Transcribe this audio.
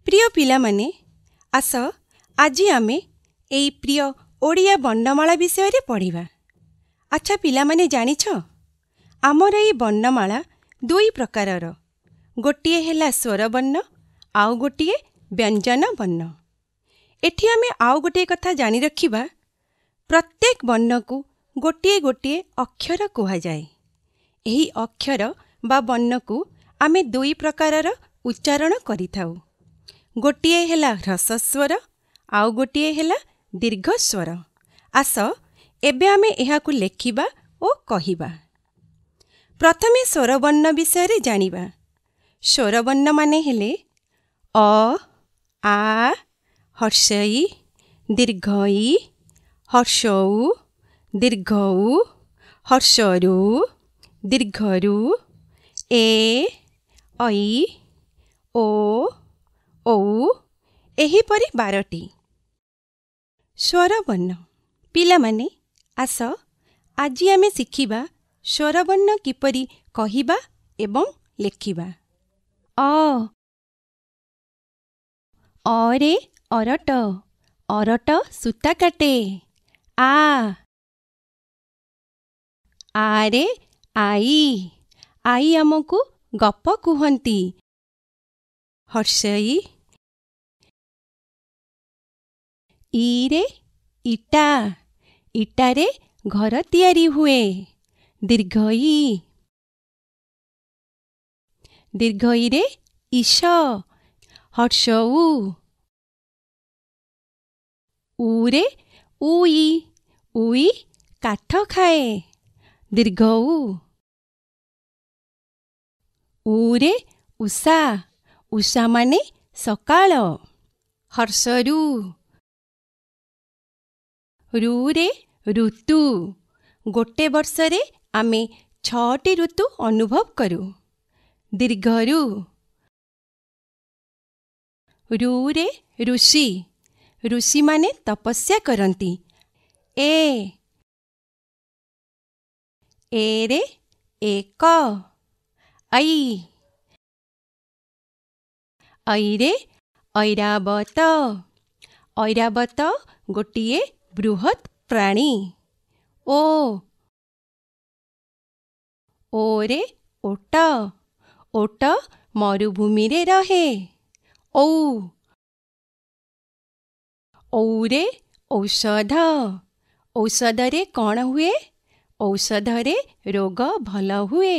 ପ୍ରିୟ ପିଲାମାନେ, ଆସ ଆଜି ଆମେ ଏଇ ପ୍ରିୟ ଓଡ଼ିଆ ବର୍ଣ୍ଣମାଳା ବିଷୟରେ ପଢ଼ିବା। ଆଚ୍ଛା ପିଲାମାନେ, ଜାଣିଛ ଆମର ଏଇ ବର୍ଣ୍ଣମାଳା ଦୁଇ ପ୍ରକାରର। ଗୋଟିଏ ହେଲା ସ୍ୱରବର୍ଣ୍ଣ, ଆଉ ଗୋଟିଏ ବ୍ୟଞ୍ଜନ ବର୍ଣ୍ଣ। ଏଠି ଆମେ ଆଉ ଗୋଟିଏ କଥା ଜାଣି ରଖିବା, ପ୍ରତ୍ୟେକ ବର୍ଣ୍ଣକୁ ଗୋଟିଏ ଗୋଟିଏ ଅକ୍ଷର କୁହାଯାଏ। ଏହି ଅକ୍ଷର ବା ବର୍ଣ୍ଣକୁ ଆମେ ଦୁଇ ପ୍ରକାରର ଉଚ୍ଚାରଣ କରିଥାଉ। ଗୋଟିଏ ହେଲା ହ୍ରସ୍ୱ ସ୍ୱର, ଆଉ ଗୋଟିଏ ହେଲା ଦୀର୍ଘ ସ୍ୱର। ଆସ ଏବେ ଆମେ ଏହାକୁ ଲେଖିବା ଓ କହିବା। ପ୍ରଥମେ ସ୍ୱରବର୍ଣ୍ଣ ବିଷୟରେ ଜାଣିବା। ସ୍ୱରବର୍ଣ୍ଣ ମାନେ ହେଲେ ଅ, ଆ, ହର୍ଷଇ, ଦୀର୍ଘ ଇ, ହର୍ଷଉ, ଦୀର୍ଘ ଉ, ହର୍ଷରୁ, ଦୀର୍ଘରୁ, ଏ, ଐ, ଓ, ଔ, ଏହିପରି 12ଟି ସ୍ୱରବର୍ଣ୍ଣ। ପିଲାମାନେ, ଆସ ଆଜି ଆମେ ଶିଖିବା ସ୍ୱରବର୍ଣ୍ଣ କିପରି କହିବା ଏବଂ ଲେଖିବା। ଅ, ଅରେ ଅରଟ, ଅରଟ ସୂତା କାଟେ। ଆ, ଆରେ ଆଈ, ଆଈ ଆମକୁ ଗପ କୁହନ୍ତି। ହର୍ଷଇ, ଇରେ ଇଟା, ଇଟାରେ ଘର ତିଆରି ହୁଏ। ଦୀର୍ଘ ଇ, ଦୀର୍ଘ ଈରେ ଈଶ। ହର୍ଷ ଉ, ଉରେ ଉଇ, ଉଇ କାଠ ଖାଏ। ଦୀର୍ଘ ଉ, ଉରେ ଉଷା, ଉଷା ମାନେ ସକାଳ। ହର୍ଷରୁ, ରୁରେ ଋତୁ। ଗୋଟେ ବର୍ଷରେ ଆମେ 6ଟି ଋତୁ ଅନୁଭବ କରୁ। ଦୀର୍ଘରୁ, ରୁରେ ଋଷି, ଋଷିମାନେ ତପସ୍ୟା କରନ୍ତି। ଏ, ଏରେ ଏକ। ଐ, ଐରେ ଐରାବତ, ଐରାବତ ଗୋଟିଏ ବୃହତ୍ ପ୍ରାଣୀ। ଓ, ଓରେ ଓଟ, ଓଟ ମରୁଭୂମିରେ ରହେ। ଔ, ଔରେ ଔଷଧ। ଔଷଧରେ କ'ଣ ହୁଏ? ଔଷଧରେ ରୋଗ ଭଲ ହୁଏ।